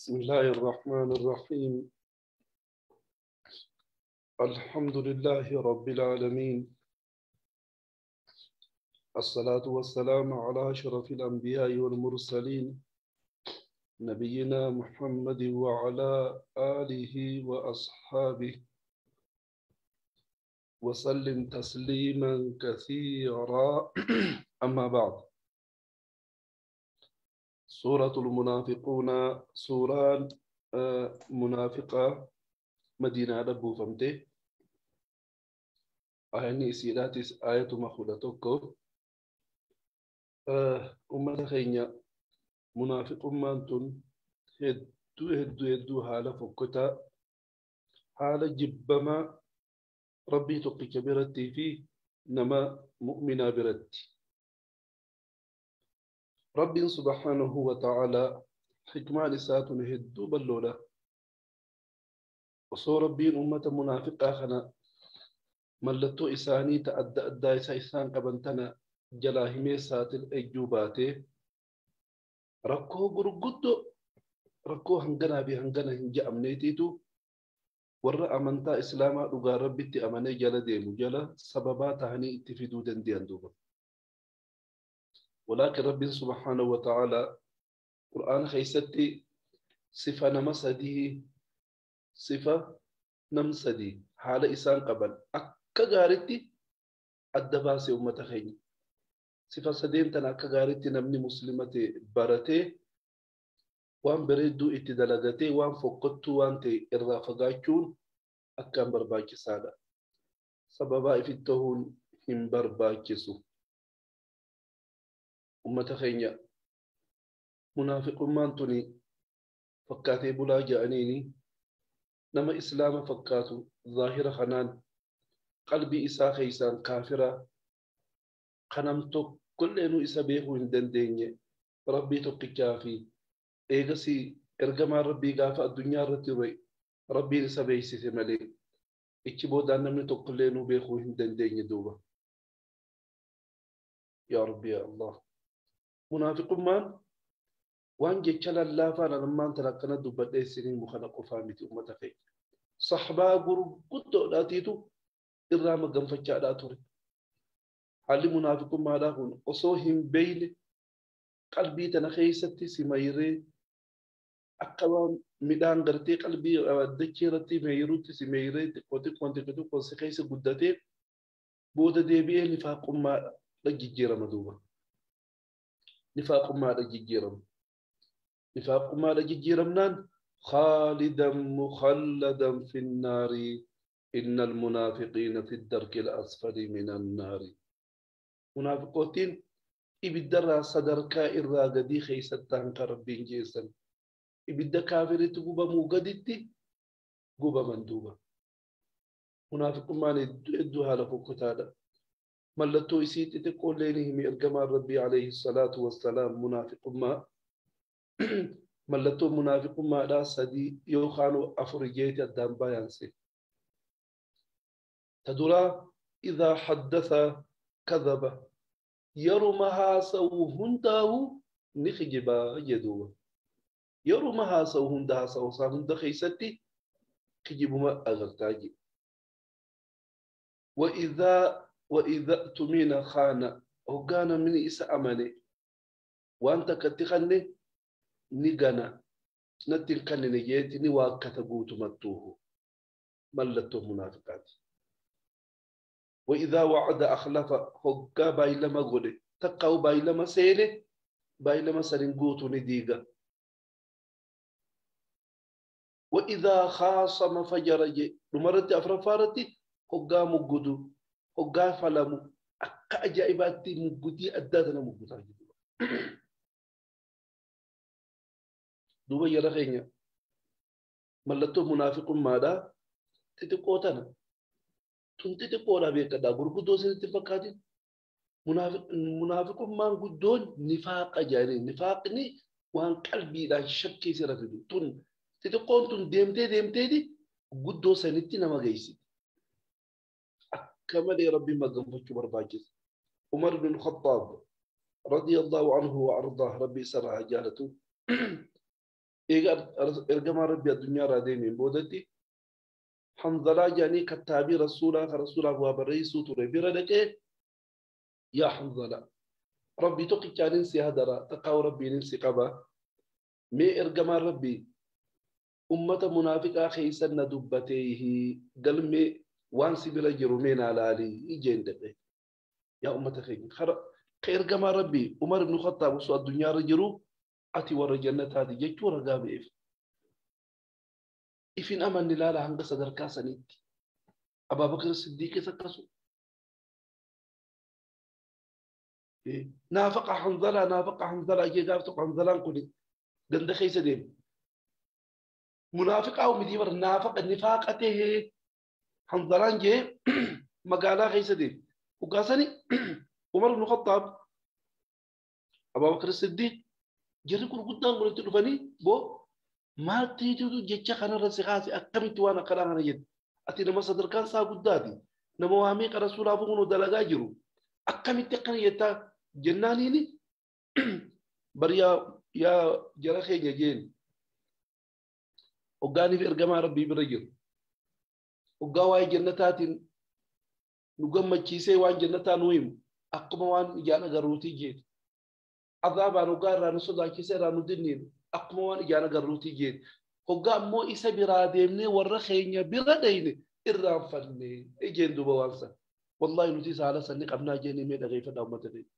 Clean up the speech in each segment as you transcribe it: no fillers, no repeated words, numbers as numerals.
بسم الله الرحمن الرحيم. الحمد لله رب العالمين، الصلاة والسلام على أشرف الأنبياء والمرسلين، نبينا محمد وعلى آله وأصحابه وسلم تسليما كثيرا. أما بعد، سورة المنافقون، سورة منافقة مدينة ربو فمته آيني سيراتيس آية مخولتوكو أمة خينيا منافق مانتون هدو هدو هدو حالة فكتا حالة جبما ربي تقي كبيرتي في نما مؤمنا برتي. ربي سبحانه وتعالى حكمة لسات هدو بلولا وصو ربي أمة منافقة خنا ملتو إساني تأدى أدى إسان قبنتنا جلاهمي سات الأجوباتي ركو غرغدو ركو هنغنا بي هنغنا هنجا أمنيتيتو ورا أمنتا إسلاما لغا ربي تي أمني جلا ديمو جلا سببا تهني اتفيدو دنديان دوبا. ولكن ربي سبحانه وتعالى قرآن خيستي صفة نمسدي صفة نمسدي حال إسان قبل أكا غارتي الدباسي أمة خيني صفة سدين تنا أكا غارتي نمني مسلمة برتي وان بريدو اتدلغتي وان فقدتو وان تي إرافقاكون أكا برباكي سادة سببا إفتهون هم برباكسو. أمة خينيا منافق مانتوني فكاتي بلا جانيني نما إسلام فكاتو ظاهرة خنان قلبي إسا خيسان كافرة خنمتو كل إنو إسا بيخو هندن ربي تقي كافي إيغسي إرقما ربي غافة الدنيا رتوي ربي إسا بيسي ثمالي إكبو دان نمني كل إنو بيخو هندن دوبا. يا ربي يا الله منافق مان وان جيتشال اللافان لما انت لقنا دبدي سنين مخلق فامتي أمة خير صحبا غرغدو داتيتو إرام غنفچا داتوري حال منافق ما داخون أصوهم بين قلبي تنخيستي سميري أقوى ميدان غرتي قلبي دكيرتي ميروتي سميري تقوتي كونتي كتو كونسخيس غدتي بود ديبي نفاق ما لجيرا مدوبا نفاق ما لجيرم نفاق ما لجيرمنان خالدا مخلدا في النار إن المنافقين في الدرك الأسفل من النار. منافقوتين إبدرا صدركا إراغدي خيستان كربين جيسا إبدا كافر تقوبا موغدتي قوبا مندوبا. منافق ما ندوها لفوقتادا ملتو إسيت تقول لينهم إرقما ربي عليه الصلاة والسلام. منافق ما ملتو منافق ما لا سدي يوخانو أفرجيت الدام بايانسي تدرى إذا حدث كذب يرمها سوهنده نخجبا يدوه يرمها سوهندها سوسان دخيستي خجبما أغرتاجي. وإذا اؤتمن خان هجانا من إسا أماني وأنت كتخني نجانا نتلكن نجيتي نواكتبوت متوه ملته منافقات. وإذا وعد أخلف هجا بايلما غولي تقاو بايلما سيلي بايلما سرنقوت نديغا. وإذا خاصم فجر نمرتي أفرفارتي هجا مجدو هجا فلمو أكا أجائباتي مجدي أدادنا مجدها دوبا يرخينيا ملتو منافق مادا تتقوتنا تنتتقولا بيكدا غرغدو سنتفكاتي منافق ما غدون نفاق جاري نفاقني وان قلبي لا شكي سرفدو تن تتقون تن ديمتي ديمتي دي غدو سنتي نما غيسي كما لي ربي ما قنفتش برباجز. عمر بن الخطاب رضي الله عنه وأرضاه ربي سرع جالته Eega ergamaa Rabbi addunyaarraa deemeen boodatti Hanzalaa jedhanii kattaabii rasuulaa ka rasuulaaf waa barreessuu ture bira dhaqee yaa Hanzalaa Rabbi tokkichaanin si hadara takkaa'u Rabbiinin si qaba mee ergamaan Rabbi ummata munaafiqaa keessan na dubbateehi galmee waan si bira jiru mee naa laalii ijeen dhaqe yaa ummata keenya ka ergamaa Rabbi Umar ibn Khattaab osoo addunyaarra jiru ati warra jannataati jechuu ragaa ba'eef. Ifin amanni laala hanga sadarkaa saniitti. Abaabakar Siddiiqis akkasuma. Naafaqa Hanzalaa naafaqa Hanzalaa jee gaaf tokko Hanzalaan kun ganda keessa deeme. Munaafiqaa miti bara naafaqa nifaaqa tahee Hanzalaan jee magaalaa keessa deeme. Hoggaasani Umar ibn Khattaab Abaabakar Siddiiq jarri gurguddaan kun itti dhufanii boo maaltiitu jecha kanarra si kaase akkamitti waan akkanaa kana jette ati nama sadarkaan isaa guddaati nama waa meeqa rasuulaaf kun dalagaa jiru akkamitti akkana jettaa jennaaniini bar yaa jara keenya jeen hoggaaniif ergamaa Rabbii bira jiru hoggaa waa'ee jannataatiin nu gammachiisee waan jannataa nu himu akkuma waan ijaan agarruutii jeen azaabaan hoggaa irraa nu sodaachisee irraa nu dinniinu akkuma waan ijaan agarruutii jeen hoggaa ammoo isa biraa deemnee warra keenya bira dhayne irraanfanne ijeen duuba waan san wallahi nuti haala sanni qabnaa jeenii mee dhageeffadhaa uummata keenya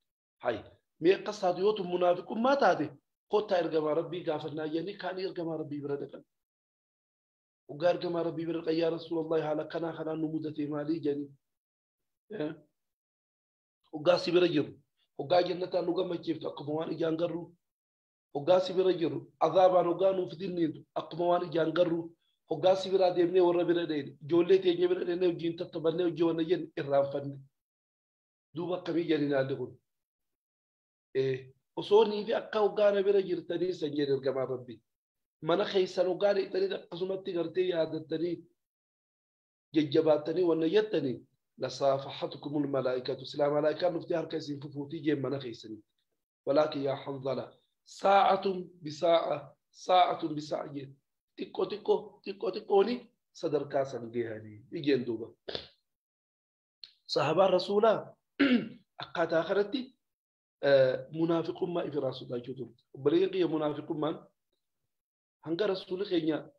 hay mee akkas taatu yoo tun munaafiqummaa taate kottaa ergamaa Rabbii gaafannaa jeenii kaanii ergamaa Rabbii bira dhaqan hoggaa ergamaa Rabbii bira dhaqan yaa Rasuulallahi haala akkanaa kanaan nu mudate maalii jeenii hoggaa si bira jiru hoggaa jannataan nu gammachiiftu akkuma waan ijaan garru hoggaa si bira jiru azaabaan hoggaa nuuf dinniintu akkuma waan ijaan garru hoggaa si biraa deemnee warra bira dhayne ijoollee teenya bira dhayne wajjin tattabannee hojii wanna jenne irraanfanne duuba akkamii jedhanii haalli kun osoo nii fi akka hoggaa na bira jirtanii san jedhe ergamaa Rabbii mana keessan hoggaa dheeytanii akkasumatti gartee yaadattanii jajjabaattanii wanna jettanii لصافحتكم الملائكة سلام ملائكة نفتي هركا يسين ففوتي جيم من خيسني ولكن يا حنظلة ساعة بساعة ساعة بساعة تيكو تيكو تيكو تيكوني صدر كاسا جيهاني يجين دوبا صحابة الرسول أقاتا آخرتي منافق ما في راسه دايتو بلين منافق ما هنگا رسول خينيا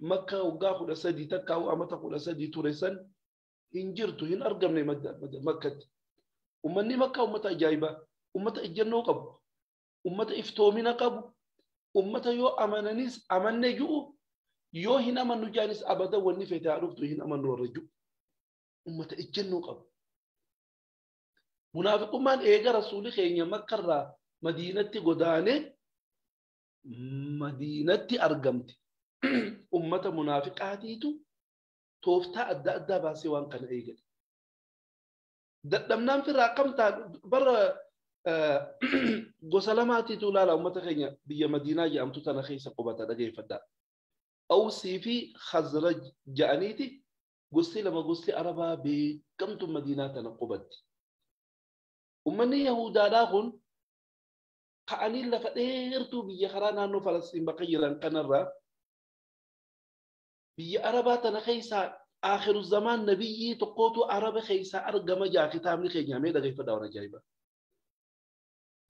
مكة وقاخو لسدي تكا وأمتكو لسدي توريسن hin jirtu hin argamne Makkatti. Uummanni Makkaa uummata ajaa'ibaa, uummata ejjennoo qabu, uummata iftoomina qabu, uummata yoo amananis amanne ji'u, yoo hin amannu jaanis abadan wanni fete haa dhuftu hin amannu warra ji'u. Uummata ejjennoo qabu. Munaafiqummaan eega rasuulli keenya Makkarraa Madiinatti godaanee Madiinatti argamte. Uummata munaafiqaatiitu tooftaa adda addaa baasee waan kana eegale. Dadhabnaan firraa akkam ta'a bara gosa lamaatiitu ilaala uummata keenya biyya Madiinaa jedhamtu tana keessa qubata dhageeffadhaa. Awsii fi Khazraj jedhaniiti gosti lama gosti Arabaa beekamtu Madiinaa tana qubatti. Uummanni Yahudaadhaa kun ka'anii lafa dheertuu biyya karaa naannoo Falastiin bakka jiran kanarraa biyya Arabaa tana keessaa akhiru zamaan nabiyyii tokkootu Araba keessaa argama jaa kitaabni keenya mee dhageeffadhaa waan ajaa'ibaa.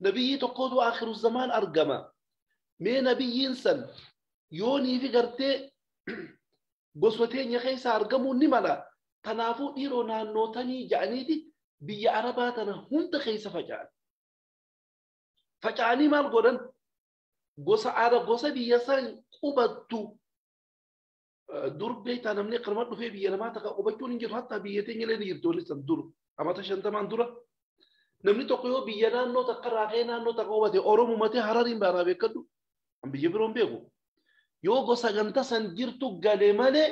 Nabiyyii tokkootu akhiru zamaan argama. Mee nabiyyiin san yoonii fi gartee gosa teenya keessaa argamuu ni mala. Kanaafuu dhiiroo naannootanii ja'aniiti biyya Arabaa tana hunda keessa faca'an. Faca'anii maal godhan? Gosa Arab gosa biyya san qubattu dur beektaa namni qarma dhufee biyya namaa takka qubachuun hin jiru hatta biyya teenya illee ni jirti wanni san dur amata 50 dura namni tokko yoo biyya naannoo takka raaqee naannoo takka qubate Oromumatee Harariin baanaa beekadhu an biyya biroon beeku yoo gosa ganta san jirtu galee malee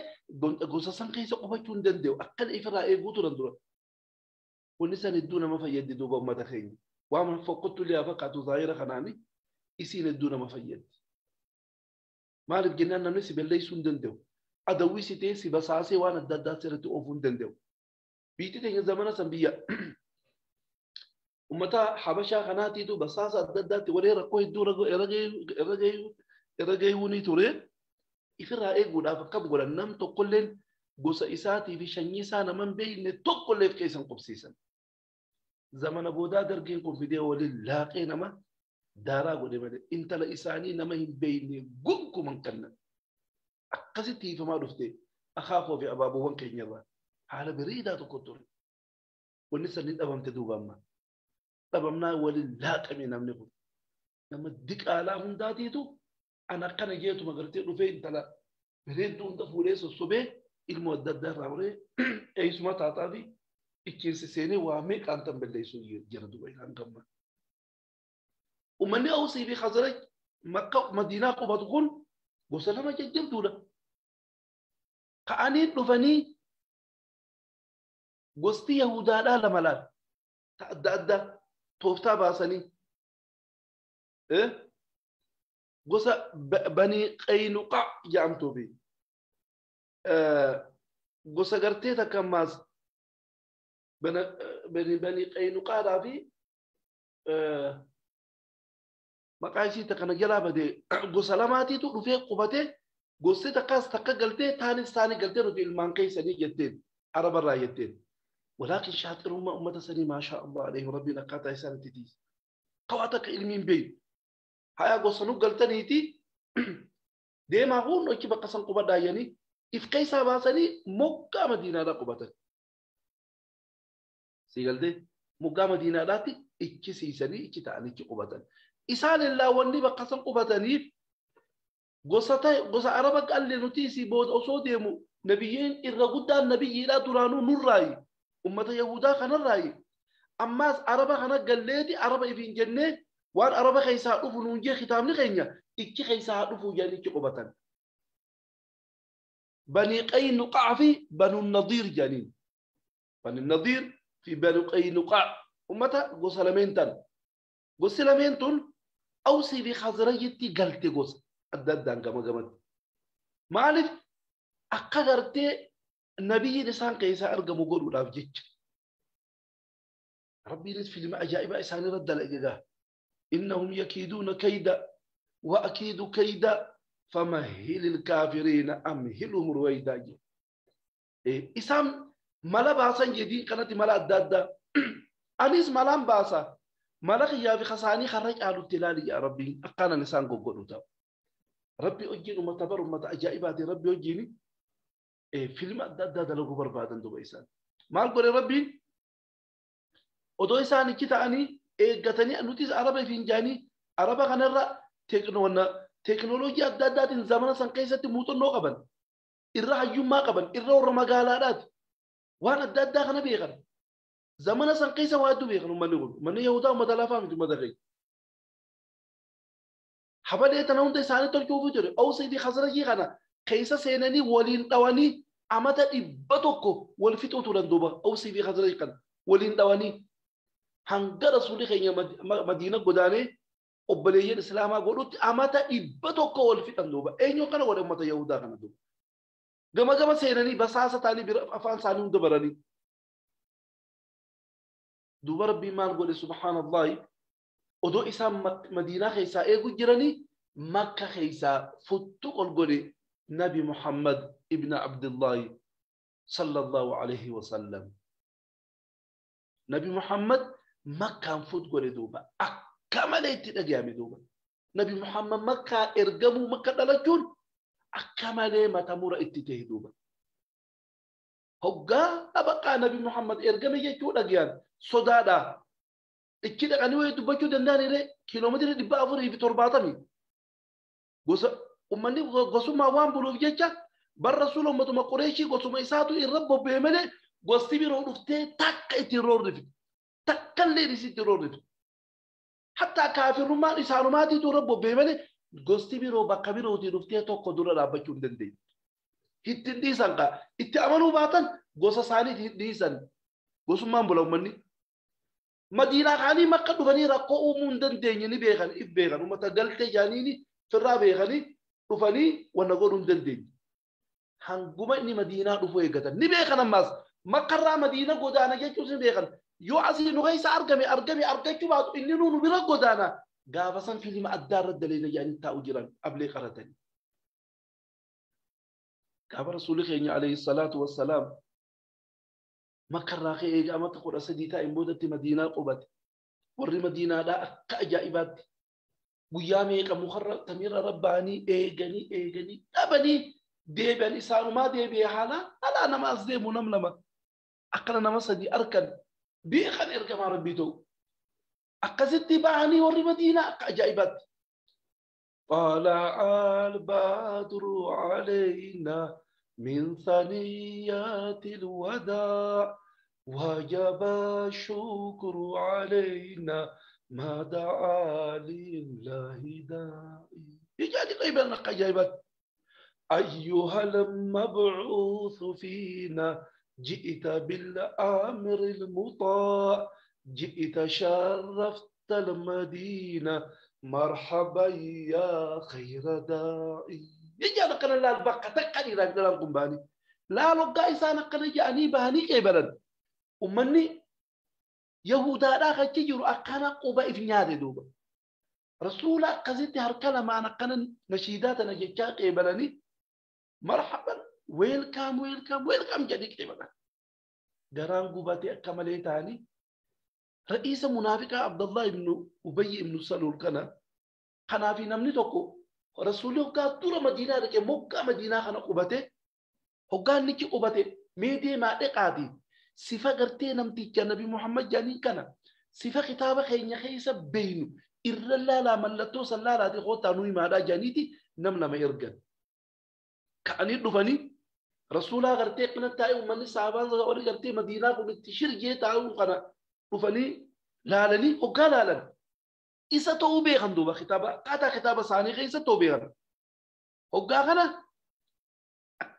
gosa san keessa qubachuu hin danda'u akkana ifirraa eeguu turan dura wanni san hedduu nama fayyaddi duuba uummata keenya waan fokkottu illee haa fakkaatu zaahira kanaani isiin hedduu nama fayyaddi maaliif jennaan namni si balleessuu hin danda'u adawwii si ta'e si basaasee waan adda addaa sirriitti oofuu hin danda'u. Biyyi teenya zamana san biyya uummata Habashaa kanaatiitu basaasa adda addaatti waree rakkoo hedduu irra Irra gahuu ture ifirraa eeguudhaaf akkam godhan nam tokkolleen gosa isaatii fi sanyii isaa nama hin beekne tokkollee of keessan qubsiisan. Zamana boodaa dargeen kun fidee waliin laaqee nama daaraa godhe malee intala isaanii nama hin beekne gonkuman kennan. Akkasitti hiifamaa dhufte akaakoo fi abaaboowwan keenyarraa haala bareedaa tokko ture. Wanni sanni dhabamte duuba amma. Dhabamnaa waliin laaqame namni kun. Nama diqaalaa hundaatiitu ana akkana jeetuma gartee dhufee intala bareedduu hunda fuudhee sossobee ilmoo adda addaa irraa horee eeysuma taataa fi ichiinsi seenee waa meeqaan tan balleessuu jira duuba isaan gamma. Uummanni Awsii fi Khazraj Makka Madiinaa qubatu kun gosa lama jajjabduudha. Ka'anii dhufanii gosti Yahudaadhaa lama laal ta adda addaa tooftaa baasanii gosa Banii Qaynuqaa jedhamtuu fi gosa gartee takka ammaas Banii Qaynuqaadhaa fi maqaa ishii takka jalaa badee gosa lamaatiitu dhufee qubatee gosti takkaas takka galtee taanis taanii galtee nuti ilmaan keessanii jetteen arabarraa jetteen. ولكن شاطرهم أمة سني ما شاء الله عليه ربنا قاطع سنة تيس قواتك علمين بين هيا قصنو قلتني تي ديما هون أكيد بقصن قبضة يعني إفكيسا باسني مقام مدينة لا قبضة سيقول مقام مدينة لاتي إكسي سني إكي تعني إكي قبضة إسال الله وني بقصن قبضة نيف قصة قصة عربة قال لي نتيسي بود أصوديمو نبيين إرغودا النبي لا ترانو نوراي أمة يهودا خنا الرأي أما عربة خنا قلتي عربة في الجنة وان عربة خيسا رفو نونجي ختام لخينيا إكي خيسا رفو جاني قبطان بني قينقاع في بنو النضير جانين بني النضير في بنو قينقاع أمة غسلمين تن غسلمين تن أوصي بخزريتي قلتي غس أددان كما قمت معلف أقدرتي النبي لسان قيسا أرقم قولوا لا بجيج ربي رد في المعجائب إسان رد الإجابة إنهم يكيدون كيدا وأكيد كيدا فمهل الكافرين أمهلهم رويدا. إسام ملا باسا جديد كانت ملا الدادة أنيس ملام باسا ملا خيا في خساني خرج على التلال يا ربي أقانا نسان قولوا ربي أجين ومتبر ومتعجائبات ربي أجيني فيلم الدادة لو بربادن دوبا إسان مال قولي ربي odoo isaan ichi ta'anii eeggatanii nutis araba fi hinjaanii araba kanarra teeknooloojii adda addaatiin zamana san keessatti muuxannoo qaban irra hayyummaa qaban irra warra magaalaadhaati waan adda addaa kana beekan zamana san keessa waa hedduu beekan uummanni kun uummanni Yahudaa uummata lafaa miti uummata keenya. Habalee tana hunda isaanii tolchuufi ture Awsii fi Khazrajii kana keessa seenanii waliin dhawanii amata 100 wal fixuu turan duuba Awsii fi Khazrajii kana waliin dhawanii hanga rasuulli keenya Madiina godaanee obboleeyyan Islaamaa godhutti amata 100 wal fixan duuba eenyu kana godhe uummata Yahudaa kana duuba gama gama seenanii basaasa ta'anii bira afaan isaanii hunda baranii duuba rabbii maal godhe subhaanallahi odoo isaan Madiinaa keessaa eegu jiranii Makka keessaa futtu ol godhe Nabi Muhammad ibn Abdullahi sallallahu alaihi wasallam. Nabi Muhammad Makkaan fut godhe duuba akka malee itti dhagahame duuba Nabi Muhammad Makkaa ergamuu Makka dhalachuun akka malee mata mura itti ta'e duuba hoggaa dhabaqaa Nabi Muhammad ergame jechuu dhagayan sodaadha ichi dhaqanii wayii dubbachuu danda'aniree kiiloomeetira 470 gosa uummanni gosummaa waan buluuf jecha bar rasuula ummatuma Qureeshii gosuma isaatu irra bobba'e malee gosti biroo dhuftee takka ittiin roorrifte takka illee isitti roorrifte hatta kaafirummaan isaanumaatiitu irra bobba'e malee gosti biroo bakka birootii dhuftee tokko dura dhaabbachuu hin dandeenye. Ittiin dhiisan kaa itti amanuu baatan gosa isaaniitti hin dhiisan gosummaan bula uummanni. Madiinaa kaanii Makka dhufanii rakkoo uumuu hin dandeenye ni beekan if beekan uummata galtee jaaniini firraa beekanii dhufanii wanna godhuu hin dandeenye. Hanguma inni Madiinaa dhufu eeggatan ni beekan ammaas Makkarraa Madiina godaana jechuus ni beekan yoo asii nu keessa argame argame argachuu baatu inni nu bira godaana Gaafa san filima addaa irra daleena jedhanii taa'u jiran ablee qaratanii. Gaafa rasuulli keenya alayhi salaatu wassalaam Makkarraa ka'ee eega amata 13 taa'een boodatti Madiinaa qubate. Warri Madiinaadhaa akka ajaa'ibaatti guyyaa meeqa mukarra tamirra rabba'anii eeganii eeganii dhabanii deebi'an isaanumaa deebi'ee haala alaa nama as deemu nam lama akkana nama sadii arkan beekan ergamaa rabbii ta'u. Akkasitti ba'anii warri Madiinaa akka ajaa'ibaatti. طلع البدر علينا من ثنيات الوداع وجب الشكر علينا ما دعا لله داعي. يجاني قيبا جايبات. أيها المبعوث فينا جئت بالأمر المطاع جئت شرفت المدينة مرحبا يا خير داعي. يجي قنا لا البقة تقني لا لا قنباني لا لقى إنسان قنا جاني بهني كي بلد ومني يهودا لا خجيرو أكنا قبا إفنيا دوبا رسول قزيت هركلا ما أنا قنا نشيداتنا جتشا كي بلني مرحبا ويلكم ويلكم ويلكم جدي كي بلد جران قباتي أكمل تاني رئيس منافق عبد الله بن أبي بن سلول كان في نمني توكو رسول الله تورا مدينة رك مكة مدينة خنا قبته هقال نيجي قبته ميدي ما تقادي صفة قرتي نمتي النبي محمد جاني كنا صفة خطابة خينيا خيسة بينو إلا لا ملتو صلى الله عليه وسلم ما دا جانيتي نمنا ما يرجع كأني دفني رسول الله قرتي قنا تاي ومن صحابان زوري قرتي مدينة كنت تشير تاو قنا دفني لا لني وقال لا إذا توبة خندوبة خطابة قطع خطابة ثانية إذا توبة خند هقانا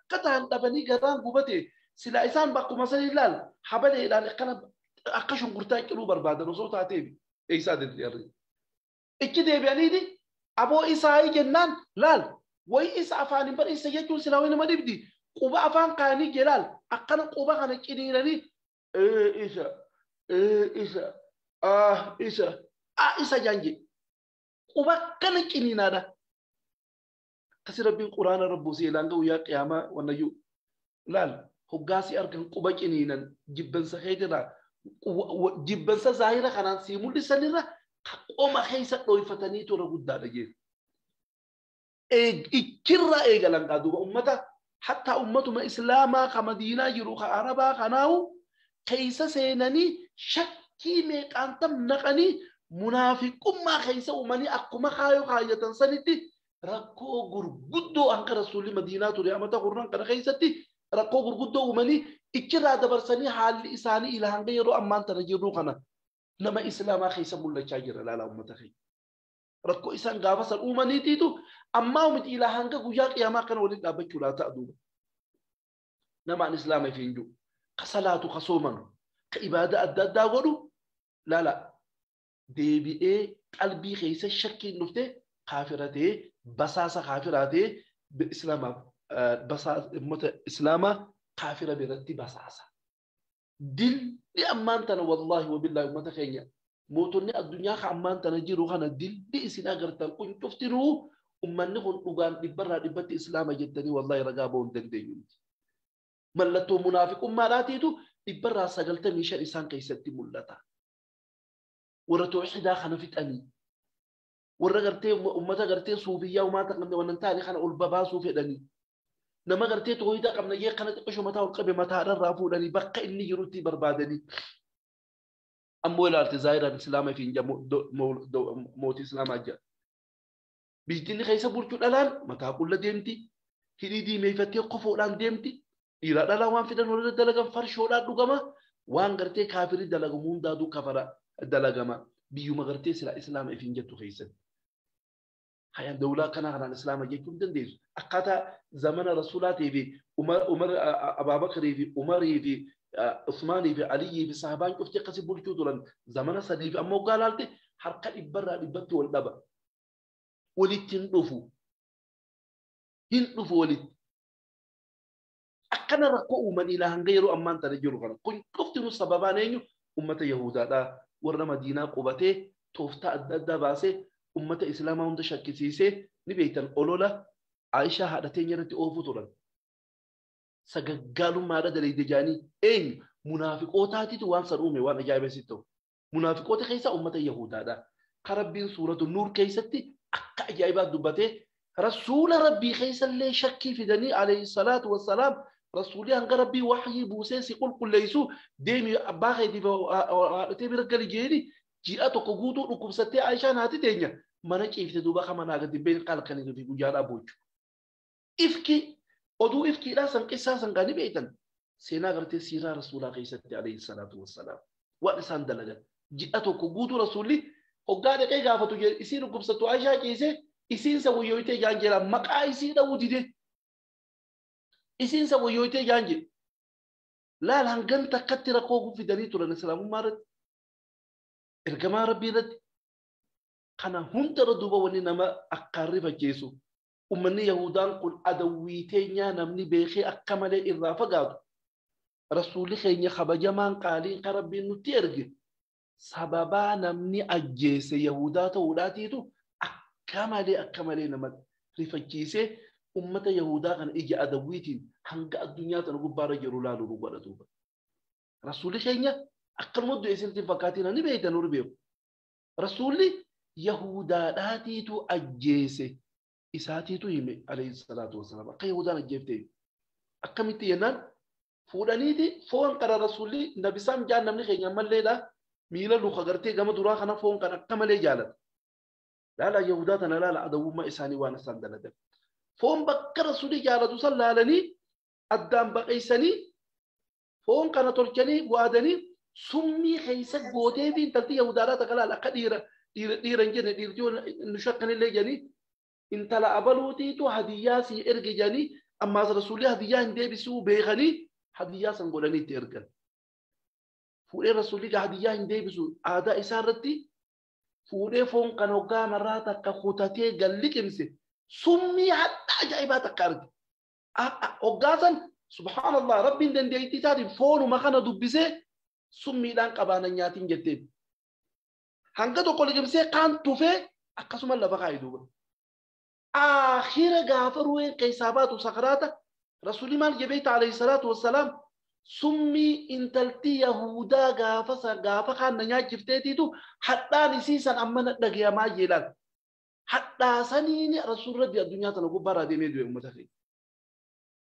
قطع تبني قران قبته سلا إنسان بقوا مثلا لال حبله لال قنا أقشون قرطاي كلو بربادة نصوت عتيبي إيسا ديري إكيد بيعني دي أبو إيسا هاي جنان لال وي إيسا أفاني بر إيسا يجون سلا وين ما نبدي قبة أفان قاني جلال أقنا قبة خنا كني لني إيه إيسا إيه إيسا آه إيسا isa janji quba kana qiniinaadha kasi rabbiin quraana rabbuusee ilaanga guyyaa qiyaamaa wannayyuu laal hoggaasii argan quba qiniinan jibbansa keetirraa jibbansa zaahira kanaan sii mul'isanirra qoma keessa dhooyfatanii tola guddaadha jee ichirraa eegalan gaa duuba ummata hattaa ummatuma islaamaa ka madiinaa jiru ka arabaa kanaawu keessa seenanii shakkii meeqaantam naqanii munaafiqummaa keessa uumanii akkuma kaayoo kaayyatan sanitti rakkoo gurguddoo hanga rasuulli madiinaa ture amata kurnan kana keessatti rakkoo gurguddoo uumanii ichirraa dabarsanii haalli isaanii ila hanga yeroo ammaan tana jirru kana nama islaamaa keessa mul'achaa jira laala uummata keenya. Rakkoo isaan gaafa san uumaniitiitu ammaa miti ila hanga guyyaa qiyaamaa kana waliin dhaabbachuudhaa ta'a duuba. Namaan islaama ifiin jiru ka salaatu ka soomanu ka ibaada adda addaa godhu laala deebi'ee qalbii keessa shakkiin dhufte kaafira ta'ee basaasa kaafiraa ta'ee islaamaaf basaasa ummata islaamaa kaafira biratti basaasa. Dilli ammaan tana wallaahi wabillaahi ummata keenya mootonni addunyaa ka ammaan tana jiru kana dilli isin agartan kun cuftinuu ummanni kun dhugaan dhibbarraa dhibbatti islaama jettanii wallaahi ragaa ba'uu hin dandeenyu. Mallattoo munaafiqummaadhaatiitu dhibbarraa 95 isaan keessatti mul'ata. Warra tawxiidaa kana fixanii warra gartee ummata gartee suufiyyaa ummata qabne wannan taane kana ol babaasuu fedhanii nama gartee tawxiidaa qabna jee kana xiqqisho mataa ol qabe mataadharraa fuudhanii bakka inni jirutti barbaadanii ammoo ilaalte zaahiraan islaama fi mootii islaamaa jira. Biyyi keessa bulchuu dhalaan mataa qulla deemti hidhii diimeeffattee qofoodhaan deemti dhiiraa dhalaa waan fidan warra dalagan farshoodhaan dhugama waan gartee kaafirii dalagamu hundaaduu kafara dalagama biyyuma gartee sila islaama ifiin jettu keessatti. Hayaan dawlaa kana kanaan islaama jechuun dandeessu. Akkaataa zamana rasuulaatii fi Umar Abaabakarii fi Umarii fi Usmaanii fi Aliyyii fi sahabaan cufti akkasii bulchuu turan zamana sadii fi ammoo hoggaa laalte harka 100% wal dhaba. Walitti hin dhufu. Hin dhufu walitti. Akkana rakkoo uuman ilaa hanga yeroo ammaan tana jiru kana. Kun cufti nu sababaan eenyu ummata Yahudaadhaa. Warra Madiinaa qubatee tooftaa adda addaa baasee Ummata Islaamaa hunda shakkisiisee ni beektan olola Aishaa haadha teenya irratti oofu turan. Sagaggaalummaadha daleeyde jaanii eenyu munaafiqootaatitu waan san uume waan ajaa'iba sitti ta'u. Munaafiqoota keessaa ummata Yahudaadha. Ka Rabbiin suuratu Nuur keessatti akka ajaa'ibaa dubbatee rasuula Rabbii keessallee shakkii fidanii alayhi salaatu wassalaam rasuulli hanga Rabbii waxyii buusee si qulqulleessu deemi abbaa keetiif haadhatee bira gali jeeni ji'a tokko guutuu dhukkubsattee Aishaan haati teenya mana ciifte duuba kama naa gadi been qalqanii fi guyyaadhaa boochu. Ifki oduu ifkiidhaa san qissaa san gaanii beektan seenaa gartee siiraa rasuulaa keessatti alayhi salaatu wassalaam waan isaan dalagan ji'a tokko guutuu rasuulli hoggaa dhaqee gaafatu isii dhukkubsattu Aishaa ciisee isiin sa wayyooytee jaan jedha maqaa isii dha'uu dide isiin sa wayyooytee jaan jedhe laal hangan takkatti rakkoo fidanii turan islaamummaa irratti ergamaa rabbii irratti kana hundarra duuba wanni nama akkaan rifachiisu ummanni Yahudaan kun adawwii teenyaa namni beekee akka malee irraa fagaatu rasuulli keenya kabajamaan qaaliin kan rabbiin nutti erge sababaa namni ajjeese Yahudaa ta'uudhaatiitu akka malee nama rifachiisee ummata Yahudaa kana ija adawwiitiin hanga addunyaa tana gubbaarra jiru laalu nu godha duuba. Rasuulli keenya akkanuma du'e isinitti hin fakkaatiin ni beektan nurri beeku. Rasuulli Yahudaadhaatiitu ajjeese isaatiitu hime alayhi salaatu wassalaam akka Yahudaan ajjeeftee akkamitti jennaan fuudhaniiti foon kana rasuulli nabisaan jaan namni keenya ammalleedha miila luka gartee gama duraa kana foon kana akka malee jaalata. Laala Yahudaa tana laala adawwummaa isaanii waan isaan dalagan. Foon bakka rasuulli jaalatu san laalanii addaan baqeessanii foon kana tolchanii waadanii summii keessa gootee fi intalti Yahudaadhaa takka laala akka dhiira dhiira hin jenne dhiirti nu shakkanillee jedhanii intala abaluutiitu hadiyyaa sii erge jedhanii ammaas rasuulli hadiyyaa hin deebisuu beekanii hadiyyaa san godhanii itti ergan. Fuudhee rasuulli hadiyyaa hin deebisu aadaa isaa irratti fuudhee foon kana hoggaa marraa takka kutatee galliqimse summii hadda ajaa'ibaa takka arge. Hoggaa san subhaanallah rabbiin dandeettii isaatiin foonuma kana dubbisee summiidhaan qabaanan nyaatiin jetteen. Hanga tokko liqimsee kaan tufee akkasuma lafa kaa'e duuba. Aakhira gaafa ruween keessaa baatu sakaraata rasuulli maal jedhee alayhi salaatu wassalaam summii intalti Yahudaa gaafa kaan na nyaachifteetiitu hadhaan isii san amma na dhagayamaa jeelaan. Hadhaa saniini rasuulli rabbi addunyaa tana gubbaarraa deemee du'e uummata keenya.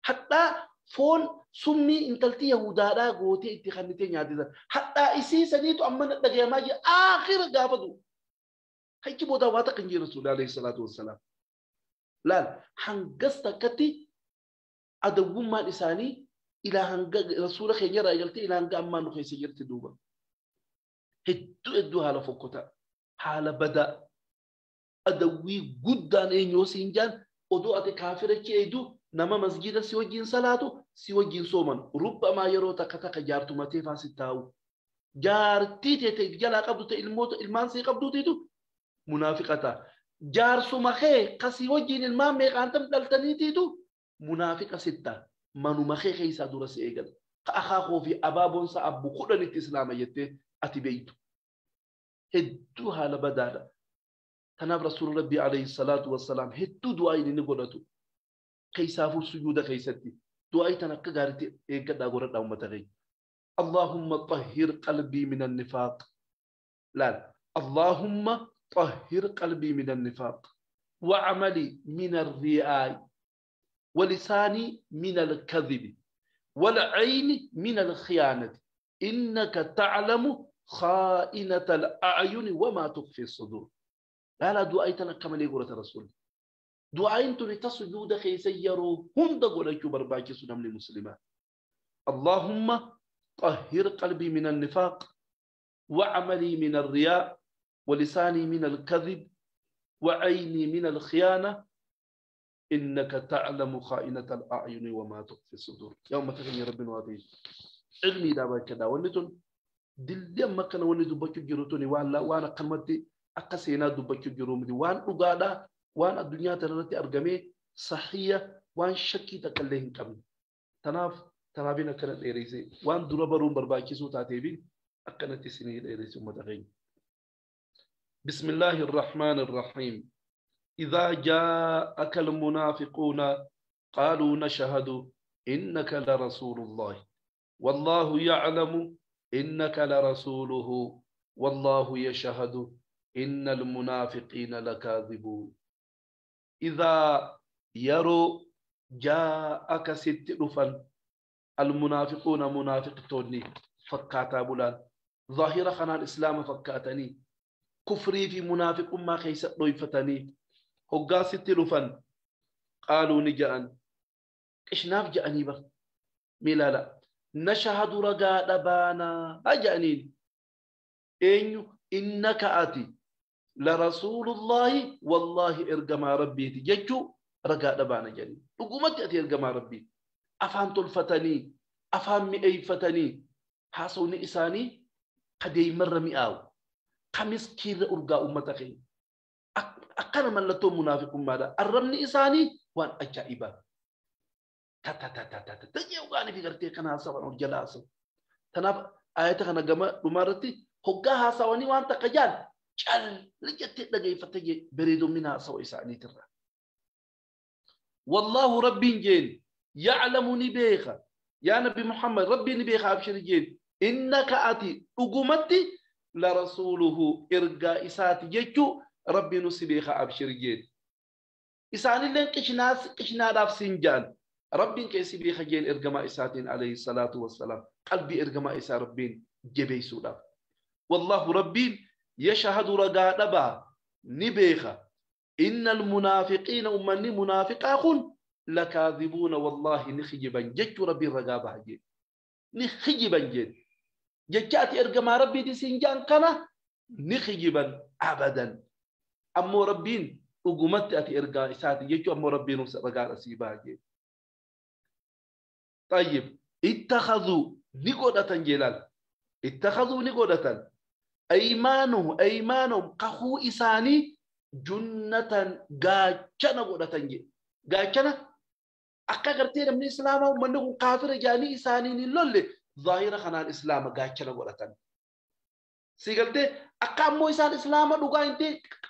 Hadhaa foon summii intalti Yahudaadhaa gootee itti kannitee nyaate san. Hadhaa isii saniitu amma na dhagayamaa jee aakhira gaafa du'u. Hachi booda waa takka hin jiru rasuulli alayhi salaatu wassalaam. Laal hangas takkatti adawwummaan isaanii ilaa hanga rasuula keenya irraa eegaltee ilaa hanga ammaa nu keessa jirti duuba. Hedduu hedduu haala fokkotaa haala badaa adawwii guddaan eenyoo siin jaan odoo ati kaafira ceedu nama masjida si wajjin salaatu si wajjin sooman rubbamaa yeroo takka takka jaartumatee faa si taa'u. Jaartii teete jalaa qabdu ta'e ilmoota ilmaan sii qabduutiitu munaafiqa ta'a. Jaarsuma kee kasii wajjin ilmaan meeqaantam dhaltaniitiitu munaafiqa sitta. Manuma kee keessaa dura si eegala. Ka akaakoo fi abaaboonsa abbu kudhanitti islaama jettee ati beeytu. Hedduu haala badaadha. Kanaaf rasuulli rabbii alayhi salaatu wassalaam hedduu du'aa inni ni godhatu. Keessaafuu sujuuda keessatti. Du'aa tan akka gaariitti eeggadhaa godhadhaa uummata keenya. Allahumma xahhir qalbii min annifaaq. Laal. Allahumma طهر قلبي من النفاق وعملي من الرياء ولساني من الكذب والعين من الخيانة إنك تعلم خائنة الأعين وما تخفي الصدور. لا لا دعاء كما يقول الرسول دعاء تسجود خيسيرو هم دغولك برباكي سنم للمسلمات. اللهم طهر قلبي من النفاق وعملي من الرياء ولساني من الكذب وعيني من الخيانة إنك تعلم خائنة الأعين وما تخفي الصدور. يوم تغني رب وادي علمي دابا كذا ونتون دل ما كان ولد بكو جروتوني وانا قمتي أقسينا دبكو جرومدي وان أقادا وان الدنيا ترتي أرقمي صحية وان شكي تكلهن كم تناف تنابينا كانت إيريسي وان دربرون برباكي سو تاتيبين أكنت سنين إيريسي متغين. بسم الله الرحمن الرحيم. إذا جاءك المنافقون قالوا نشهد إنك لرسول الله والله يعلم إنك لرسوله والله يشهد إن المنافقين لكاذبون. إذا يروا جاءك ست رفا المنافقون منافق توني فكاتا بلان ظاهرة خنا الإسلام فكاتني كفري في منافق ما خيس ضيفتني هقا ست رفا قالوا نجأن إشناف جأني بر ملالا نشهد رجاء بانا أجأنين إن إنك آتي لرسول الله والله إرجما ربي تججو رجاء بانا جاني رقومت أتي إرجما ربي أفهم تلفتني أفهم مئيفتني حاسوني إساني قد يمر مئاو خمس كير أرجاء أمتك أقل من لتو منافق ماذا الرمني إساني وأن أجائبا تا تا تا تا تا تا تجيوغاني في غرتي كنا سوان ورجلا تناب آياتك أنا جمع بمرتي هجاها سواني وأنت قجال جل لجت لجي فتجي بريد منها سوى إساني ترى والله ربي جين يعلم نبيخ يا نبي محمد ربي نبيخ أبشر جين إنك أتي أقومتي لرسوله إرجاء إساتي جتو ربي نسبيخ أبشر جين إساني لين كشناس كشنا داف سنجان ربي كيسبيخ جين إرجما إساتين عليه الصلاة والسلام قلبي إرجما إسا ربين جبي سودا والله ربي يشهد رجاء با نبيخ إن المنافقين أمني منافقاخون لكاذبون والله نخجبا جت ربي رجاء جين نخجبا جين جتاتي إرجما ربي دي سنجان كنا نخجبا أبدا أمو ربين أقومت أتي إرجاء إساتي جت أمو ربين رجاء سيبا جين طيب اتخذوا نقودة جلال اتخذوا نقودة أيمانهم أيمانهم قخو إساني جنة غاچنا قودة غاچنا أكا غرتين من الإسلام ومن نقول كافر جاني إساني نلول ظاهرة خنا الإسلام غاچنا قودة سيقلتي أكا مو إسان الإسلام دوغا انت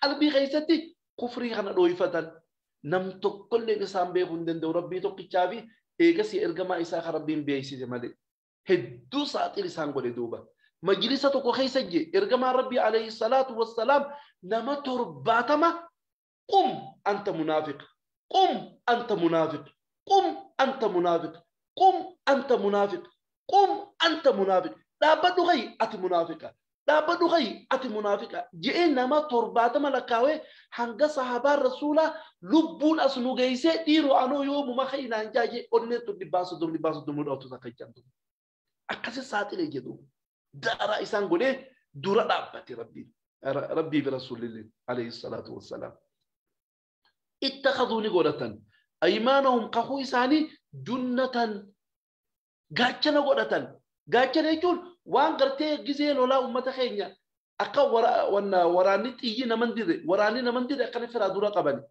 قلبي غيستي كفري خنا دويفتن نم تقل الإسلام بيهندن دو ربي تقشافي إيجاسي إرجما إسحاق ربين بيسي زمالي هدو ساعات إنسان قولي دوبا مجلسة كوخيسة جي إرجما ربي عليه الصلاة والسلام نما ترباتما قم أنت منافق قم أنت منافق قم أنت منافق قم أنت منافق قم أنت منافق لا بدو غي أت منافقة لا بدو غي أت منافقة جي نما ترباتما لكاوي هنگا صحابة الرسول لبون أسنو جيسة ديرو أنو يوم ما خينا نجاجي أنتو لباسو دوم لباسو دوم أو تساقي أكاسي ساعات اللي جدو دارا إسان قولي دورا ربتي ربي ربي برسول الله عليه الصلاة والسلام اتخذوا نقولة أيمانهم قخو إساني جنة غاچنا قولة غاچنا يقول وان قرتي جزيل ولا أمة خينيا أكا ورا وانا وراني تيجي نمندي وراني نمندي أكن فرا دورا قبني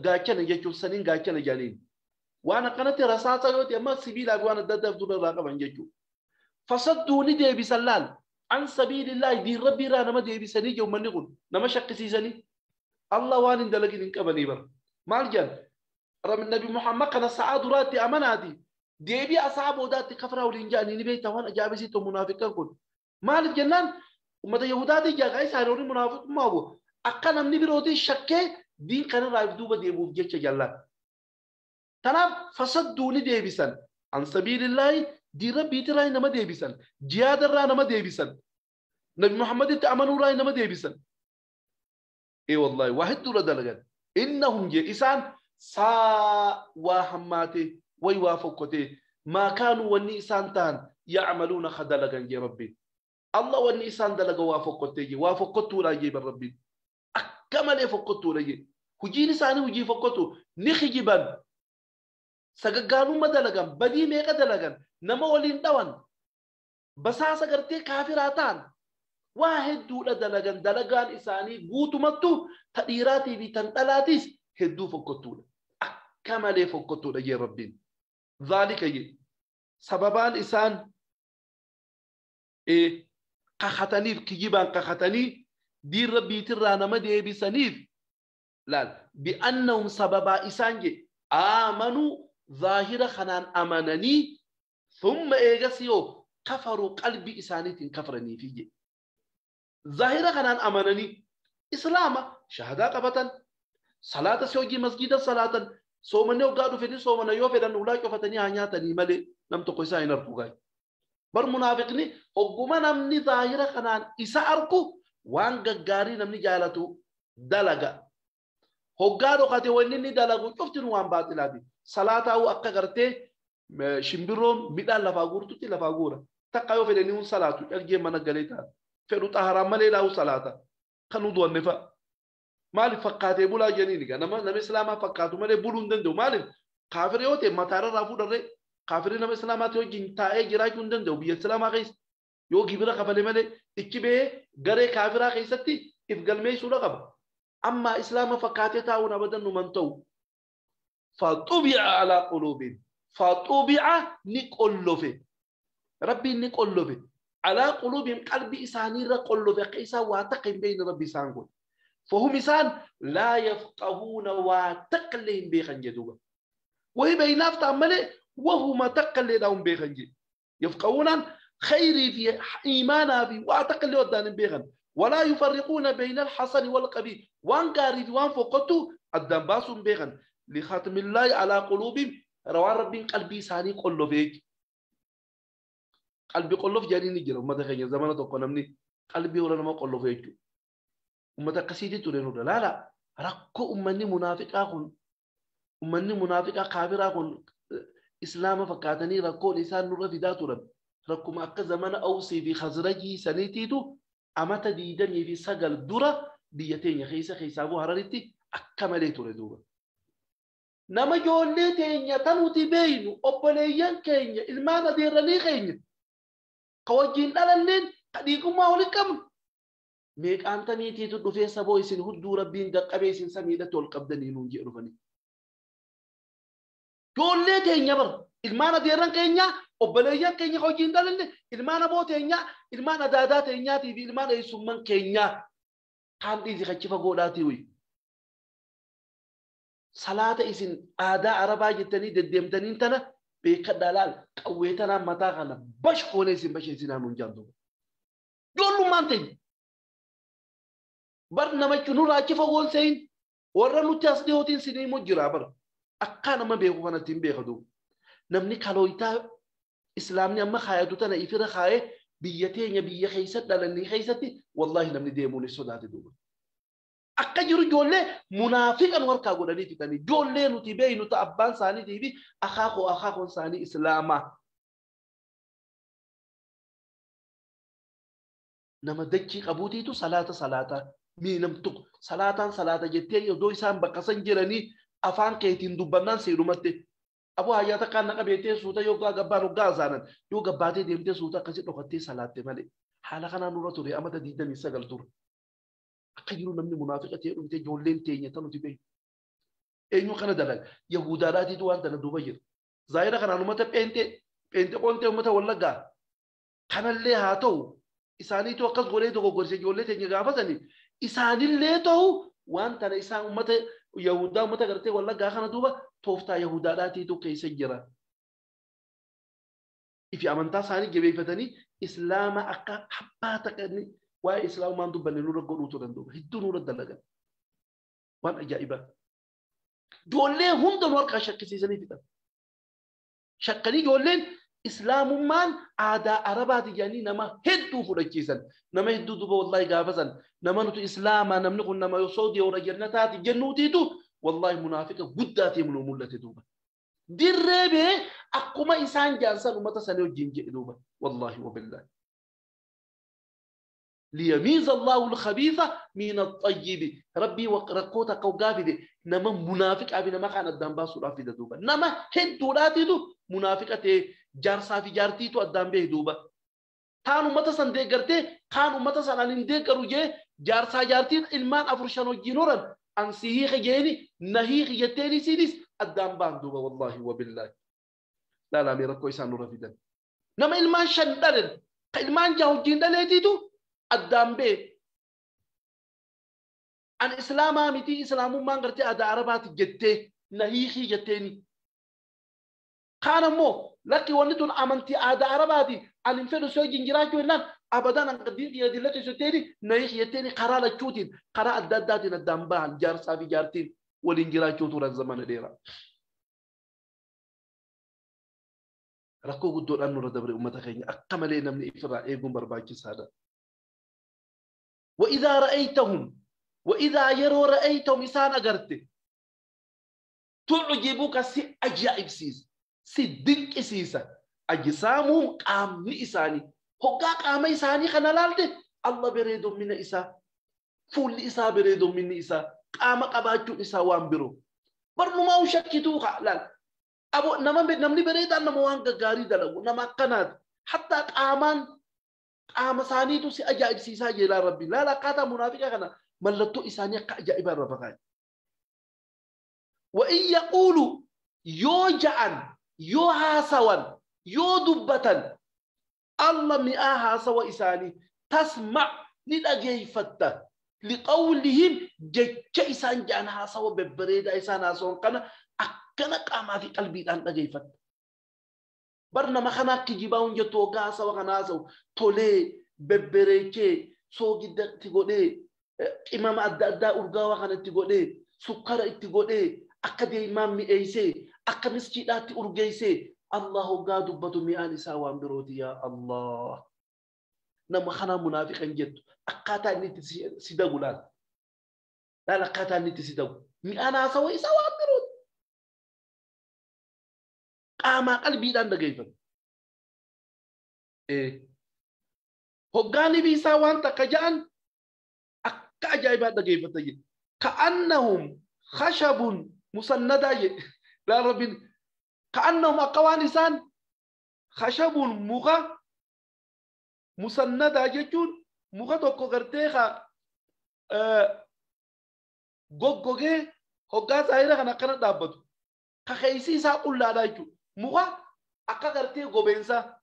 غاچنا يجو سنين غاچنا جانين وانا كانت رصاصة يوتي أما سبيل أقوانا دادف دورا قبن يجو فصدوني دي بسلال عن سبيل الله دي ربي را نما دي بسني جو من نقول نما شق سيسني الله وان دلقين انقبني بر مالجان رب النبي محمد كان سعاد راتي أماناتي دي بي أصحابه داتي كفره ولنجاني نبي توان أجابسي تو منافقان كن مال جنان ومتى يهوداتي جا غاي ساروني منافق ما هو أقل من بيرودي شكه دين كان رايف دوبا دي بو جيتش جلا تنام فصدوني دي بسن عن سبيل الله دي ربي تراي نما دي بسن جهاد الرا نما دي بسن نبي محمد تأمنوا راي نما دي بسن اي والله واحد دولة دلغن انهم جي إسان سا وحماتي ويوافقتي ما كانوا وني إسان تان يعملون خدلغن جي ربي الله وني إسان دلغ وافقتي وافقتو لا جيب ربي أكمل فقتو لا جي هجي نساني هجي فقتو نخجبان سجعانو ما دلغن بدي ميقا دلغن نما ولين دوان بساسا قرتي كافراتان واحد دولة دلغن دلغان إساني قوتو متو تديراتي بتنطلاتيس هدو فقتو أكمل فقتو لا جي ربي ذلك جي سببان إسان إيه قختني كجيبان قختني دين ربي ترى نما ديبسنيف لا بأنهم سببا إسانجي آمنوا ظاهرة خنان أمنني ثم إيجاسيو كفروا قلبي إسانيت كفرني فيه ظاهرة خنان أمنني إسلام شهادة قبطا صلاة سيوجي مسجد صلاة صومني وقادو فدي صومنا يوفدن ولا يوفتني هانياتني مالي نم تقويسا ينرقو بر منافقني هقوما نمني ظاهرة خنان إسا أركو وان غاري نمني جالتو دلقا هقادو قاتي وانني دلقو شفتن وان باطلاتي صلاة أو أكا غرتي شمبرون ميدان لفاغورتو تي لفاغورا تقا يوفدني هون صلاة يرجي منا غليتا فلو طهرا مالي لاو صلاة خنو دوان نفا مالي فقاتي بولا جنيني نما إسلاما فقاتو مالي بولون دندو مالي كافر يوتي مطارا رافو دري كافر نما إسلاما تيو جنتاي جراجون دندو بي إسلاما غيس يو جبرا قبل مالي إكبه غري كافرا غيستي إفقال ميسو لقب أما إسلاما فقاتي تاون أبدا نمنتو فطبع على قلوبهم فطبع نقلوفي ربي نقلوفي على قلوبهم قلبي إساني رقلوفي قيسا واتقم بين ربي سانقول فهم إسان لا يفقهون واتقلهم بيخن جدوبا وهي بيناف تعملي وهما تقلهم بيخن جد يفقهون خيري في إيمانا في واتقل ودان بيخن ولا يفرقون بين الحسن والقبيح وان قاري في وان فوقتو الدم باسم بيخن لختم الله على قلوبهم روان ربي قلبي ساني قلوفيك قلبي قلوف جاني نجرا وما تخيل زمان تقولني قلبي ولا ما قلوفيك وما تقصيدي ترينو لا لا ركو أمني منافق أخون أمني منافق كافر أخون إسلام فكاتني ركو لسان نور في ذات رب ركو ما أك زمان أوصي في خزرجي سنتيتو أما تديدني في سجل درة بيتين خيسة خيسة أبو هرارتي أكملت تريدوه نما جولتين يتنوتي بينو أبليان كينيا المانا ديرالي خينيا قواجين ألالين قديكم ما ولكم ميك أنت ميتي تدفع سبوي سن هدو ربين دقبي سن سميدة تولقبدني نونجي رفني جولتين يبر المانا ديران كينيا أبليان كينيا قواجين ألالين المانا بوتينيا المانا داداتينيا تيبي المانا يسمان كينيا كان دي خشفة قولاتي وي صلاة إسن آداء عربا جتني ددمتني تنا بكدلال قويتنا متاعنا باش كوني إسن باش إسن هنون جاندو جولو مانتين برنامج نور عكيف أقول سين ورا نتاس دهوتين سنين مجرا بر أكان ما بيقو أنا تيم بيخدو نمني كالويتا إسلامني أما خايدو تنا إفرا خاي بيتين بيا خيست لأني خيستي والله نمني ديموني صداتي دوبا akka jiru ijoollee munaafiqan warkaa godhanii fixanii ijoollee nuti beeynu ta abbaan isaanii fi akaakoo akaakoon isaanii islaamaa. Nama dachii qabuutiitu salaata salaata mii nam tokko salaataan salaata jettee iddoo isaan bakka san jiranii afaan keetiin dubbannaan seerumatte aboo hayyaa takkaan naqa beektee suuta yoo gabbaan hoggaa isaanan yoo gabbaatee deemtee suuta akkasii dhokattee salaatte malee haala kanaan nurra ture amata 29 ture. Akka jiru namni munaafiqa ta'ee dhumte ijoolleen teenya tan nuti beeknu. Eenyu kana dalaga? Yahudaadhaatiitu waan tana duuba jira. Zaahira kanaan uummata pheenxee pheenxee qontee uummata wallaggaa kanallee haa ta'u isaaniitu akkas godhee dogoggorse ijoollee teenya gaafatanii isaanillee ta'u waan tana isaan uummata Yahudaa uummata gartee wallaggaa kana duuba tooftaa Yahudaadhaatiitu keessa jira. Ifi amantaa isaanii jabeeffatanii islaama akka habbaa taqanii waa'ee islaamumaan dubbanne nurra godhuutu danda'u. Hedduu nurra dalagan. Waan ajaa'ibaa. Ijoollee hunda nu harkaa shakkisiisanii fixan. Shakkanii ijoolleen islaamummaan aadaa arabaati jedhanii nama hedduu fudhachiisan. Nama hedduu duuba wallaahi gaafasan. Nama nuti islaamaa namni kun nama Saudii warra jannataati jennuutiitu wallaahi munaafiqa guddaa ta'e nu mul'ate duuba. Dirree bee akkuma isaan jaansan uummata sanii wajjin jedhe duuba. Wallaahi wabillaahi. ليميز الله الخبيث من الطيب ربي وركوتا قوغافيد نما منافق ابي نما كان الدم باسو رافيد دوبا نما هدو راتيدو منافقته جارسا في جارتيتو الدم به دوبا كانوا متى سن ديغرتي كانوا متى سن ان ديغرو جي جارسا جارتين المان افرشانو جينورن ان سيهي خجيني نهي خجتيني سيديس الدم بان دوبا والله وبالله لا لا ميركو يسانو رافيدن نما المان شندلن المان جاو جيندلتيتو الدم به An islaamaa miti islaamummaan gartee aadaa arabaati jettee na hiikii jetteeni. Kaan ammoo lakki wanni tun amantii aadaa arabaati an hin fedhu si wajjin jiraachuu jennaan abadan an diin xiyya dillatti jetteeni na hiikii jetteeni karaa lachuutiin karaa adda addaatiin addaan bahan jaarsaa fi jaartiin waliin jiraachuu turan zamana dheeraa. Rakkoo guddoodhaan nurra dabre uummata keenya akka malee namni ifirraa eeguun barbaachisaadha. وإذا رأيتهم وإذا يروا رأيتهم إسان أغرت تعجبك سي أجائب سيس سي دنك سيسا أجسامهم قام إساني هقا قام إساني خنالالت الله بريدو من إسا فول إسا بريدو من إسا قام قباتو إسا وانبرو برنو ما وشكتو لا أبو نمني بريد أن موان غاري دلو نما قنات حتى قامان قام سانيتو سي أجائب سيسا جلا ربي لا لا قاتا منافقة خنا ملتو إساني أجائب الرفقات وإن يقولوا يوجعا يوهاسوا يودبة الله مئاها سوى إساني تسمع ندأجيفتا لقولهم جج إسان جانها سوى ببريد إسان هاسون قنا أكنا قاما في قلبي أن أجيفت برنا ما خنا كجيباون جتوغا سوى خنا تولي ببريكي سو جدا تقولي إمام أدى أدى أرجاوا خنا تقولي سكر تقولي أكد إمام ميسي أكد مسجدات أرجيسي الله قاد بدو ميان سوى بروتي يا الله نما خنا منافقين جد أقاتا نيت سيدغولان لا لا قاتا نيت سيدغ ميانا سوى سوى بروت قام قلبي دان دغيفن إيه هغاني بيسا وان تكجان أكا أجايبات دغيفن كأنهم خشب مسندة لا رب كأنهم أقوان إنسان خشب مغا مسندة جتون مغا توكو غرتيخا غوغوغي هوغا زايرة خنا كنا دابتو كخيسي سا قولا دايتو مغا أكا غرتي غوبنسا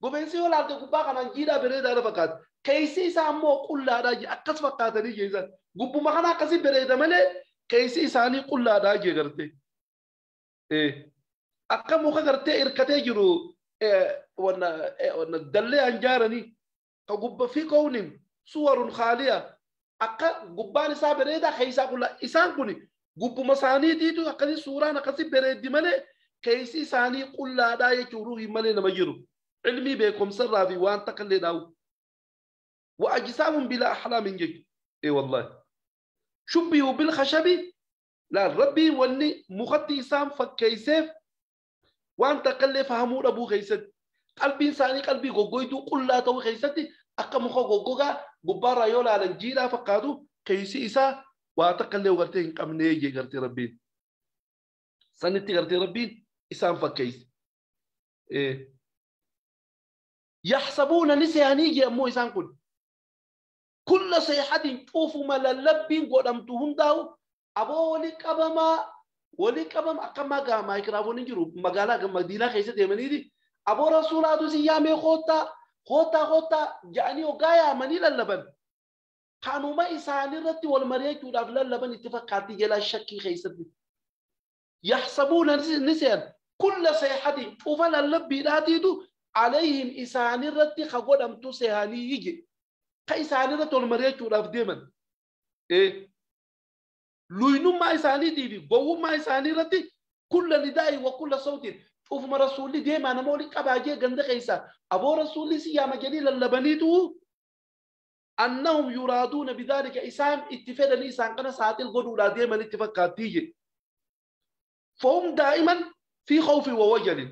غوبنسي ولا أرتي غوبا خنا جيدا بريدا رفقات كيسي سا مو قولا دايجي أكس فقاتني جيزا غوبو ما خنا كسي بريدا ملي كيسي ساني قولا دايجي غرتي إيه akka muka gartee hirkatee jiru wanna dallee anjaaranii ka gubba fi kownin suwarun khaaliya akka gubbaan isaa bareedaa keessaa qulla isaan kun gubbuma isaaniitiitu akkasii suuraan akkasii bareeddi malee keessi isaanii qullaadhaa jechuun ruuhii malee nama jiru ilmii beekumsarraa fi waan takka illee dhaawu wa ajsaamun bilaa ahlaamin jechu ee wallahi shubbihu bilkhashabi laal rabbiin wanni mukatti isaan fakkeesseef waan takka illee fahamuu dhabuu keessatti qalbiin isaanii qalbii goggoytuu qullaa ta'uu keessatti akka muka goggogaa gubbaarraa yoo laalan jiidhaa fakkaatu keessi isaa waa takka illee gartee hin qabnee jee gartee rabbiin sanitti gartee rabbiin isaan fakkeesse. Yaxsabuuna ni seehanii jee ammoo isaan kun kulla seexatin cuufuma lallabbiin godhamtu hundaa'u aboo walii qabamaa walii qabam akka magaa maayikiraafooniin jiru magaalaa madiinaa keessa deemaniiti aboo rasuulaatu si yaamee koottaa koottaa koottaa ja'anii hoggaa yaamanii lallaban kanuma isaanirratti wal mari'achuudhaaf lallaban itti fakkaatti jalaa shakkii keessatti yaxsabuuna ni se'an kulla seexatin cufa lallabbiidhaatiitu alayhim isaanirratti ka godhamtu seehanii ije ka isaanirratti wal mari'achuudhaaf deeman luynummaa isaaniitii fi gowwummaa isaanii irratti kulla nidaa'i wa kulla sawtin ufuma rasuulli deemaa nama waliin qabaajee ganda keessa aboo rasuulli si yaama jedhii lallabaniitu annahum yuraaduuna bidaalika isaan itti fedhanii isaan kana saaxil godhuudhaa deeman itti fakkaattii jedhe fahum daa'iman fi khawfin wa wajalin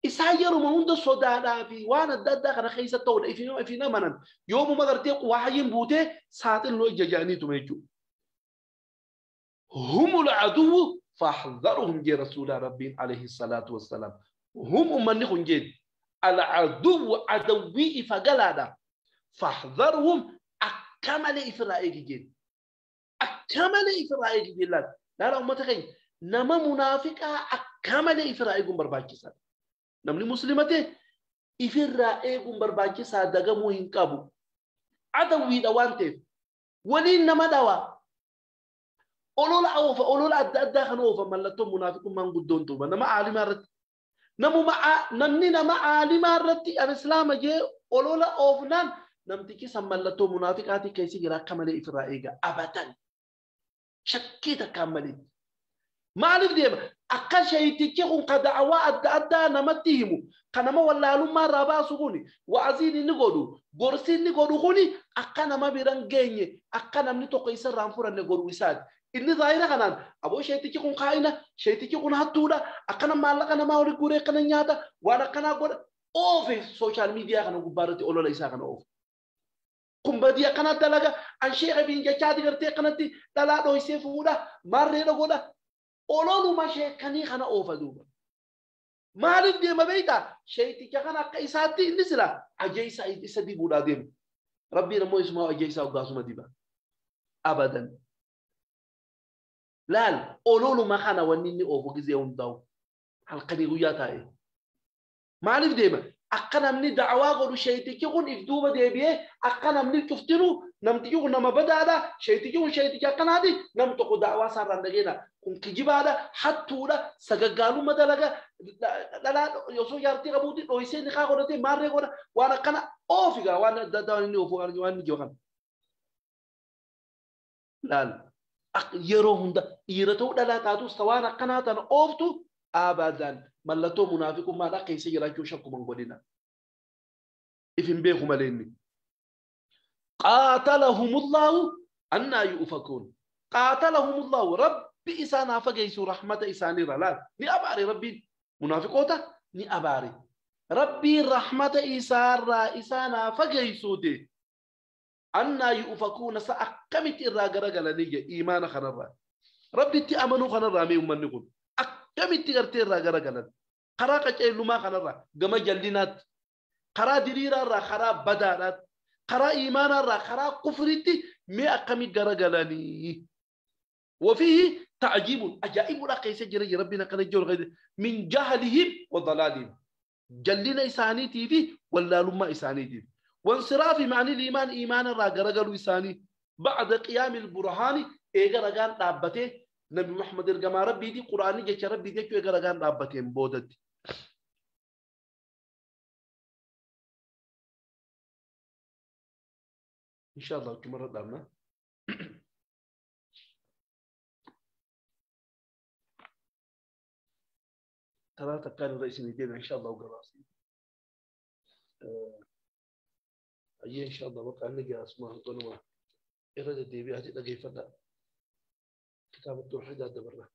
isaan yeruma hunda sodaadhaa fi waan adda addaa kana keessa ta'udha ifin amanan yoomuma gartee waayin buutee saaxil nu ija jedhaniituma jechuudha. هم العدو فاحذرهم جي رسول ربي عليه الصلاة والسلام هم أمني جيد العدو عدوي فقلادا فاحذرهم أكمل إفرائك جيد أكمل إفرائك جيد لا لا أمتخين نما منافقة أكمل إفرائك برباكسا نمني مسلمته إفرائك برباكسا دقمو هنكابو عدوي دوانته Waliin nama dhawa. Olola oofa, olola adda addaa kan oofa mallattoo munaafiqummaan guddoon tuuba. Nama aalimaa irratti. Namni nama aalimaa irratti an islaama jee olola oofnaan namtichi san mallattoo munaafiqaatii keessa jira akka malee ifirraa eega abadan. Shakkii takkaan malee. Maaliif deema? Akka shayitichi kun ka da'awaa adda addaa namatti himu, ka nama wallaalummaa irraa baasu kuni, wa'aziin inni godhu, gorsi inni godhu kuni akka nama biran geenye, akka namni tokko isa irraa hin furanne godhu isaati. Inni zaahira kanaan aboo shayitichi kun kaa'ina, shayitichi kun hattuudha, akkana maallaqa namaa olii guuree akkana nyaata, waan akkanaa godha. Oofe sooshaal miidiyaa kana gubbaa irratti olola isaa kana oofe. Kun badii akkana dalaga, an sheekha biin jechaati gartee akkanatti dhalaa dhoysee fuudha, maarreedha godha. Ololuma sheekanii kana oofa duuba. Maaliif deema beektaa? Sheeyticha kana akka isaatti inni sila ajeessa isa dibuudhaa deema. Rabbiin ammoo isumaa ajeessa hoggaasuma diba. Abadan. Laal ololuma kana wanni inni oofu gizee hundaa'u. Halkanii guyyaa taa'e. Maaliif deema? Akka namni da'awaa godhu sheeytichi kun if duuba deebi'ee akka namni cuftinu namtichi kun nama badaadha, sheeytichi kun sheeyticha akkanaati, nam tokko da'awaa isaarraan dhageena. Kun kijibaadha, hattuudha, sagaggaalummaa dalaga, dhalaa osoo jaartii qabuuti dhoysee niqaa godhatee maarree godha, waan akkana oofigaa waan adda addaa waan inni oofu waan inni jiru kana. Laal yeroo hunda dhiira ta'uu dhalaa taatus waan akkanaa tana ooftu abadan mallattoo munaafiqummaadha keessa jiraachuu shakkuma hin godhina. If hin beeku malee inni. Qaatalahumullaahu annaa yu'ufakuun. Qaatalahumullaahu rabbi isaan haa fageessu rahmata isaaniirra laal. Ni abaare rabbiin munaafiqoota ni abaare. Rabbiin rahmata isaarraa isaan haa fageessuuti. Annaa yu'ufakuuna sa akkamitti irraa garagalanii je iimaana kanarraa. Rabbitti amanuu kanarraa mee uummanni kun. Akkamitti gartee irraa garagalan. Karaa qaceellumaa kanarraa gama jallinaatti. Karaa diriiraarraa karaa badaadhaatti. Karaa iimaanaarraa karaa kufriitti mee akkamitti garagalanii. وفيه تعجيب عجائب لا قيس جري ربنا كان يجور من جهلهم وضلالهم جلنا إسانيتي في ولا لما إسانيتي وانصراف معني الإيمان إيمان راجرجل إساني بعد قيام البرهان إيجا رابته نبي محمد الجماعة ربي دي قرآني جت ربي دي إيجا رجال رابته بودت إن شاء الله كم مرة دامنا ثلاثة كانوا رئيس الدين إن شاء الله وقراسي أيه إن شاء الله وقع نجي أسماء طنوة إرادة دي بيها تلقي فدا كتاب التوحيد هذا برا.